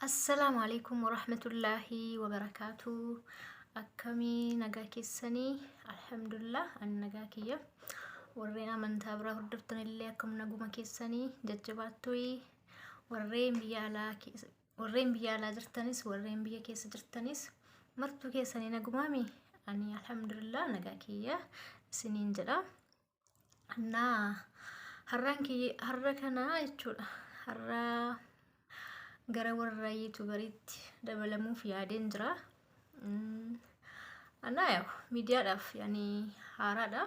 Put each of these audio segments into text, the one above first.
Assalaamu alaikum warahmatullaahi wabarakaatu. Akkamii nagaa keessanii? Alhamdulillah, ani nagaa kiyya. Warreen amantaa biraa hordoftan illee akkam naguma keessanii jajjabaattuyi. Warreen biyya alaa warreen biyya alaa jirtanis warreen biyya keessa jirtanis martuu keessanii nagumaami. Ani alhamdulillah nagaa kiyya isiniin jedha. Naa har'aan kiyya har'a kana jechuudha. Har'a gara warra yuutubariitti dabalamuuf yaadeen jira. Anaa yaa'u miidiyaadhaaf yaani haaraadha.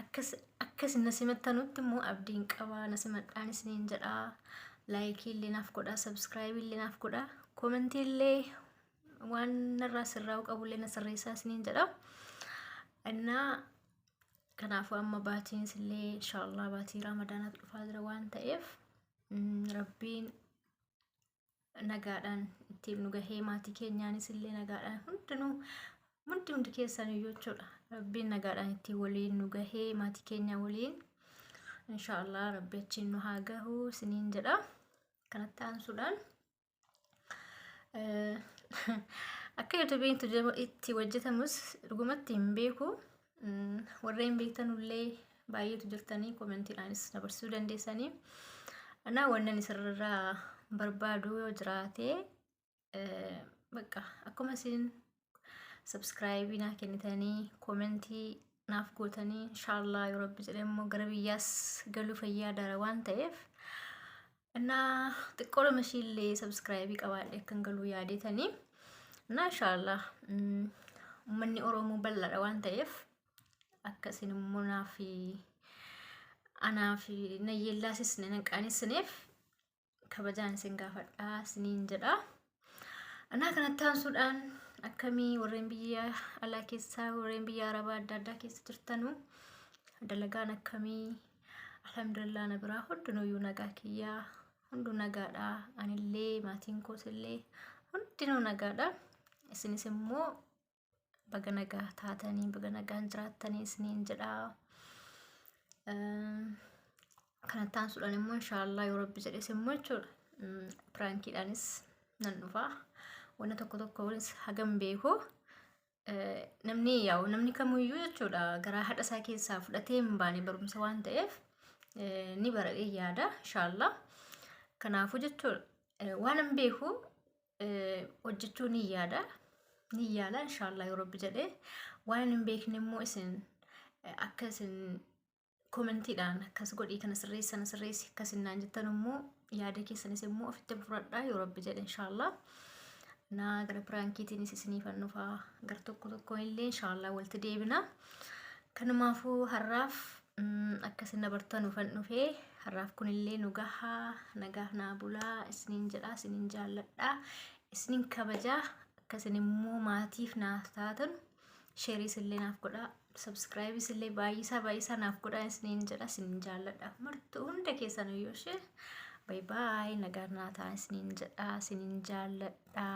Akkas akkas na simattanutti immoo abdiin qaba na simadhaan isiniin jedha. Laayikii illee naaf godhaa, sabskiraayibii illee naaf godhaa, koomentii illee waan narraa sirraa'uu qabu illee na sirreessaa isiniin jedha. Innaa kanaafuu amma baatiinis illee inshaallah baatii raamadaanaatu dhufaa jira waan ta'eef rabbiin nagaadhaan ittiin nu gahee maatii keenyaanis illee nagaadhaan hundinuu hundi hundi keessan iyyuu jechuudha. Rabbiin nagaadhaan ittiin waliin nu gahee maatii keenya waliin inshaallah rabbi achiin nu haa gahu isiniin jedha. Kanatti aansuudhaan akka yuutuubiin itti hojjetamus dhugumatti hin beeku. Warreen beektanullee baay'eetu jirtanii koomentiidhaanis na barsiisuu dandeessanii. Anaa wannan isirraa barbaadu yoo jiraate bakka akkuma isin sabskiraayibii naa kennitanii koomentii naaf gootanii inshaallah yoo rabbi jedhe immoo gara biyyaas galuu fayyaa dara waan ta'eef innaa xiqqoodhuma ishiillee sabskiraayibii qabaadhe akkan galuu yaadeetanii innaa inshaallah uummanni Oromoo bal'aadha waan ta'eef akka isin immoo naaf anaaf na yeellaasisne nan qaanessineef kabajaan isin gaafadha isiniin jedha. Anaa kanatti aansuudhaan akkamii warreen biyya alaa keessaa warreen biyya arabaa adda addaa keessa jirtanu dalagaan akkamii? Alhamdulillah, na biraa hundinuyyuu nagaa kiyyaa, hunduu nagaadha. Anillee maatiin koos illee hundinuu nagaadha. Isinis immoo baga nagaa taatanii baga nagaan jiraattanii isiniin jedha. Kanatti aansuudhaan immoo inshaallah yoo rabbi jedhes immoo jechuudha piraankiidhaanis nan dhufa. Wanna tokko tokkonis hagam beeku. Namni yaa'u namni kamiyyuu jechuudha garaa haadha isaa keessaa fudhatee hin baane barumsa waan ta'eef ni baradhee yaada inshaallah. Kanaafuu jechuudha waan hin beeku hojjechuu ni yaada ni yaala inshaallah yoo rabbi jedhee. Waan hin beekne immoo isin akka isin koomentiidhaan akkas godhii kana sirreessi sana sirreessi akkas naan jettan immoo yaada keessanis immoo ofitti fudhadhaa yoo rabbi jedhe inshaallah. Naa gara piraankiitiinis isiniifan dhufaa, gara tokko tokko illee inshaallah walitti deebina. Kanumaafuu har'aaf akkasin na bartanuufan dhufee har'aaf kunillee nu gahaa, nagaaf naa bulaa isiniin jedha, isiniin jaalladha, isiniin kabajaa. Akkasin immoo maatiif naaf taatan sheeriis illee naaf godhaa, sabskiraayibis illee baay'isaa baay'isaa naaf godhaa isiniin jedha, isiniin jaalladha martuu hunda keessan iyyuu ishee. Bay baay, nagaan naa ta'a isiniin jedha, isiniin jaalladha.